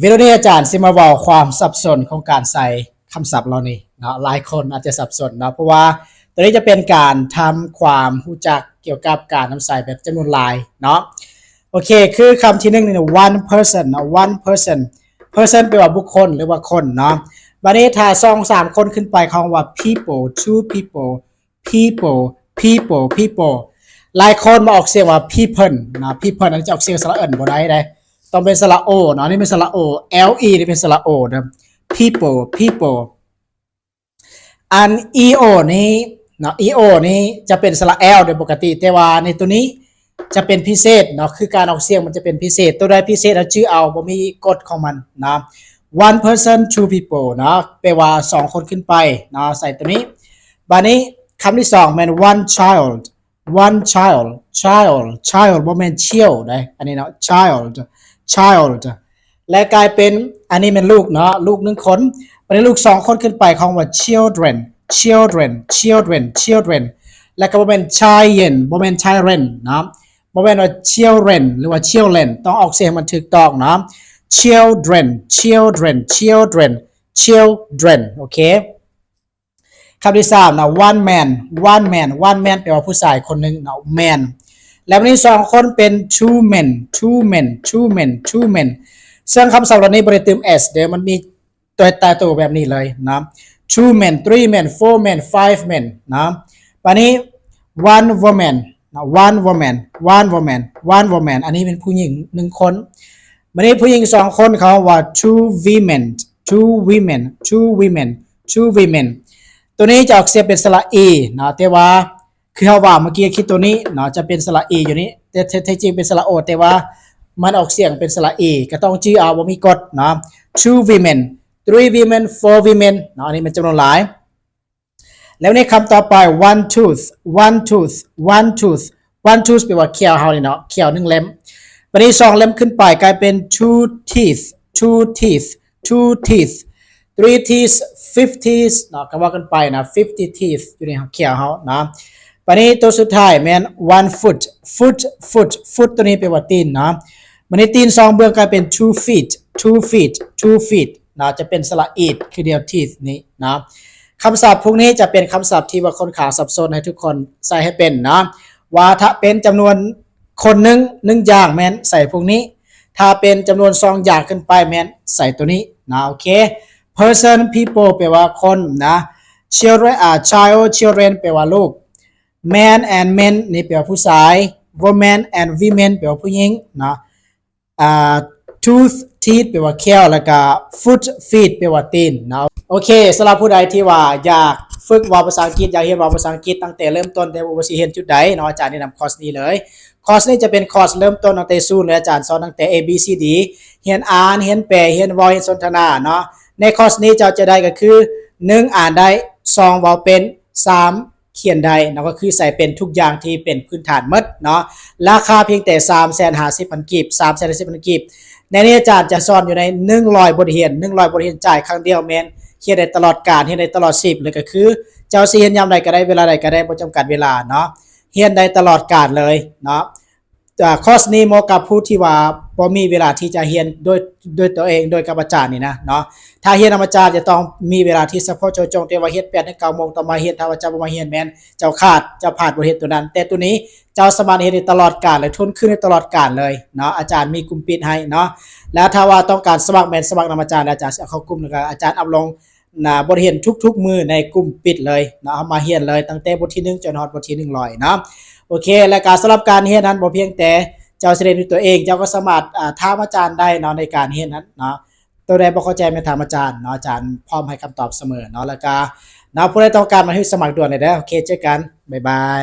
ວິດີໂອນີ້ອາຈານຊິມາເວົ້າຄວາມສັບສົນຂອງການໃສ່ຄຳສັບເຫຼົ່ານີ້ເນາະ. ຫຼາຍຄົນອາດຈະສັບສົນເນາະ ເພາະວ່າໂຕນີ້ຈະເປັນການທຳຄວາມຮູ້ຈັກກ່ຽວກັບການນຳໃຊ້ແບບຈຳນວນຫຼາຍເນາະ. ໂອເຄ ຄືຄຳທີໜຶ່ງນີ້ one person ເນາະ one person. Person ແປວ່າບຸກຄົນ ຫຼືວ່າຄົນເນາະ. ບາດນີ້ຖ້າສອງສາມຄົນຂຶ້ນໄປ ເຂົາວ່າ people, two people, people, people, people. ຫຼາຍຄົນມາອອກສຽງວ່າ people ເນາະ people ອັນນີ້ຈະອອກສຽງສະຫຼະເອິນບໍ່ໄດ້ເດ້ ຕ້ອງເປັນສະຫຼະໂອເນາະ. ອັນນີ້ເປັນສະຫຼະໂອ L E ນີ້ເປັນສະຫຼະໂອເດີ people, people. ອັນ E O ນີ້ເນາະ E O ນີ້ຈະເປັນສະຫຼະ L ໂດຍປົກກະຕິ ແຕ່ວ່າໃນໂຕນີ້ຈະເປັນພິເສດເນາະ ຄືການອອກສຽງມັນຈະເປັນພິເສດ. ໂຕໃດພິເສດເຮົາຈື່ເອົາ ບໍ່ມີກົດຂອງມັນເນາະ. One person, two people ເນາະ ແປວ່າສອງຄົນຂຶ້ນໄປເນາະ ໃສ່ໂຕນີ້. ບາດນີ້ຄຳທີສອງແມ່ນ one child, one child, child, child ບໍ່ແມ່ນ child ເດ້ ອັນນີ້ເນາະ child, child ແລະກາຍເປັນ ອັນນີ້ແມ່ນລູກເນາະ ລູກໜຶ່ງຄົນ. ບາດນີ້ລູກສອງຄົນຂຶ້ນໄປ ເຂົາວ່າ children, children, children, children ແລະກໍບໍ່ແມ່ນ children ບໍ່ແມ່ນ children ເນາະ ບໍ່ແມ່ນວ່າ children ຫຼືວ່າ children ຕ້ອງອອກສຽງໃຫ້ມັນຖືກຕ້ອງເນາະ children, children, children, children. ໂອເຄ ຄຳທີສາມນະ one man, one man, one man ແປວ່າຜູ້ຊາຍຄົນໜຶ່ງເນາະ man. ແລ້ວບາດນີ້ສອງຄົນເປັນ two men, two men, two men, two men. ເຊິ່ງຄຳສັບເຫຼົ່ານີ້ບໍ່ໄດ້ຕື່ມ s ເດີ ມັນມີຕົວຕາຍໂຕແບບນີ້ເລີຍເນາະ two men, three men, four men, five men ເນາະ. ບາດນີ້ one woman ເນາະ one woman, one woman, one woman ອັນນີ້ເປັນຜູ້ຍິງໜຶ່ງຄົນ. ບາດນີ້ຜູ້ຍິງສອງຄົນ ເຂົາວ່າ two women, two women, two women, two women. ໂຕນີ້ຈະອອກສຽງເປັນສະຫຼະ e ເນາະ ແຕ່ວ່າຄືເຮົາວ່າເມື່ອກີ້ ຄິດໂຕນີ້ເນາະ ຈະເປັນສະຫຼະ e ຢູ່ນີ້ ແຕ່ແທ້ ແທ້ຈິງເປັນສະຫຼະ o ແຕ່ວ່າມັນອອກສຽງເປັນສະຫຼະ e ກໍຕ້ອງຈື່ເອົາ ບໍ່ມີກົດເນາະ. Two women, three women, four women ເນາະ ອັນນີ້ແມ່ນຈຳນວນຫຼາຍ. ແລ້ວໃນຄຳຕໍ່ໄປ one tooth, one tooth, one tooth, one tooth ແປວ່າແຂ້ວເຮົານີ້ເນາະ ແຂ້ວໜຶ່ງເຫຼັ້ມ. ບາດນີ້ສອງເຫຼັ້ມຂຶ້ນໄປກາຍເປັນ two teeth, two teeth, two teeth, three teeth, fifty teeth ເນາະ ກໍວ່າກັນໄປນະ fifty teeth ຢູ່ໃນແຂ້ວເຮົາເນາະ. ບາດນີ້ໂຕສຸດທ້າຍແມ່ນ one foot, foot, foot, foot ໂຕນີ້ແປວ່າຕີນເນາະ. ບາດນີ້ຕີນສອງເບື້ອງກາຍເປັນ two feet, two feet, two feet ເນາະ ຈະເປັນສະຫຼະ eat ຄືດຽວ teeth ນີ້ເນາະ. ຄຳສັບພວກນີ້ຈະເປັນຄຳສັບທີ່ວ່າຂ້ອນຂ້າງສັບສົນ ໃຫ້ທຸກຄົນໃຊ້ໃຫ້ເປັນເນາະ ວ່າຖ້າເປັນຈຳນວນຄົນໜຶ່ງ ໜຶ່ງຢ່າງແມ່ນໃສ່ພວກນີ້ ຖ້າເປັນຈຳນວນສອງຢ່າງຂຶ້ນໄປແມ່ນໃສ່ໂຕນີ້ນະ. ໂອເຄ person, people ແປວ່າຄົນນະ children ອາ child, children ແປວ່າລູກ man and men ນີ້ແປວ່າຜູ້ຊາຍ woman and women ແປວ່າຜູ້ຍິງເນາະ. ອ່າ tooth, teeth ແປວ່າແຂ້ວ ແລ້ວກະ foot, feet ແປວ່າຕີນເນາະ. ໂອເຄ ສຳລັບຜູ້ໃດທີ່ວ່າຢາກຝຶກເວົ້າພາສາອັງກິດ ຢາກຮຽນເວົ້າພາສາອັງກິດຕັ້ງແຕ່ເລີ່ມຕົ້ນ ແຕ່ບໍ່ຮູ້ວ່າຊິຮຽນຈຸດໃດເນາະ ອາຈານແນະນຳຄອສນີ້ເລີຍ. ຄອສນີ້ຈະເປັນຄອສເລີ່ມຕົ້ນຕັ້ງແຕ່ສູນເລີຍ ອາຈານສອນຕັ້ງແຕ່ A B C D ຮຽນອ່ານ ຮຽນແປ ຮຽນເວົ້າ ຮຽນສົນທະນາເນາະ. ໃນຄອສນີ້ເຈົ້າຈະໄດ້ກໍຄື ໜຶ່ງ ອ່ານໄດ້ ສອງ ເວົ້າເປັນ ສາມ ຂຽນໄດ້ເນາະ ກໍຄືໃສ່ເປັນທຸກຢ່າງທີ່ເປັນພື້ນຖານໝົດເນາະ. ລາຄາພຽງແຕ່ສາມແສນຫ້າສິບພັນກີບ ສາມແສນຫ້າສິບພັນກີບ. ໃນນີ້ອາຈານຈະສອນຢູ່ໃນໜຶ່ງຮ້ອຍບົດຮຽນ ໜຶ່ງຮ້ອຍບົດຮຽນ ຈ່າຍຄັ້ງດຽວແມ່ນຮຽນໄດ້ຕະຫຼອດການ ຮຽນໄດ້ຕະຫຼອດຊີບເລີຍ ກໍຄືເຈົ້າຊິຮຽນຍາມໃດກໍໄດ້ ເວລາໃດກໍໄດ້ ບໍ່ຈຳກັດເວລາເນາະ ຮຽນໄດ້ຕະຫຼອດການເລີຍເນາະ. ອ່າ ຄອສນີ້ເໝາະກັບຜູ້ທີ່ວ່າບໍ່ມີເວລາທີ່ຈະຮຽນໂດຍ ໂດຍຕົວເອງ ໂດຍກັບອາຈານນີ້ນະເນາະ. ຖ້າຮຽນນຳອາຈານຈະຕ້ອງມີເວລາທີ່ສະເພາະເຈາະຈົງ ແຕ່ວ່າຮຽນແປດເຖິງເກົ້າໂມງ ຕ້ອງມາຮຽນ ຖ້າວ່າເຈົ້າບໍ່ມາຮຽນແມ່ນເຈົ້າຂາດ ເຈົ້າພາດບົດຮຽນຕົວນັ້ນ. ແຕ່ຕົວນີ້ເຈົ້າສາມາດຮຽນໄດ້ຕະຫຼອດການ ແລະ ທົວນຄືນໄດ້ຕະຫຼອດການເລີຍເນາະ ອາຈານມີກຸ່ມປິດໃຫ້ເນາະ. ແລະ ຖ້າວ່າຕ້ອງການສະໝັກແມ່ນສະໝັກນຳອາຈານ ແລະ ອາຈານຊິເອົາເຂົ້າກຸ່ມ ແລ້ວກໍອາຈານອັບລົງ ນະ ບົດຮຽນທຸກໆມື້ໃນກຸ່ມປິດເລີຍເນາະ ເຮົາມາຮຽນເລີຍຕັ້ງແຕ່ບົດທີໜຶ່ງຈົນຮອດບົດທີໜຶ່ງຮ້ອຍເນາະ. ໂອເຄ ແລ້ວກະສຳລັບການຮຽນນັ້ນ ບໍ່ພຽງແຕ່ເຈົ້າຊິຮຽນດ້ວຍຕົວເອງ ເຈົ້າກໍສາມາດ ອ່າ ຖາມອາຈານໄດ້ເນາະ ໃນການຮຽນນັ້ນເນາະ. ໂຕໃດບໍ່ເຂົ້າໃຈແມ່ນຖາມອາຈານເນາະ ອາຈານພ້ອມໃຫ້ຄຳຕອບສະເໝີເນາະ. ແລ້ວກະເນາະ ຜູ້ໃດຕ້ອງການມາຮີດສະໝັກດ່ວນເລີຍເດີ. ໂອເຄ ເຈີກັນ ບາຍບາຍ.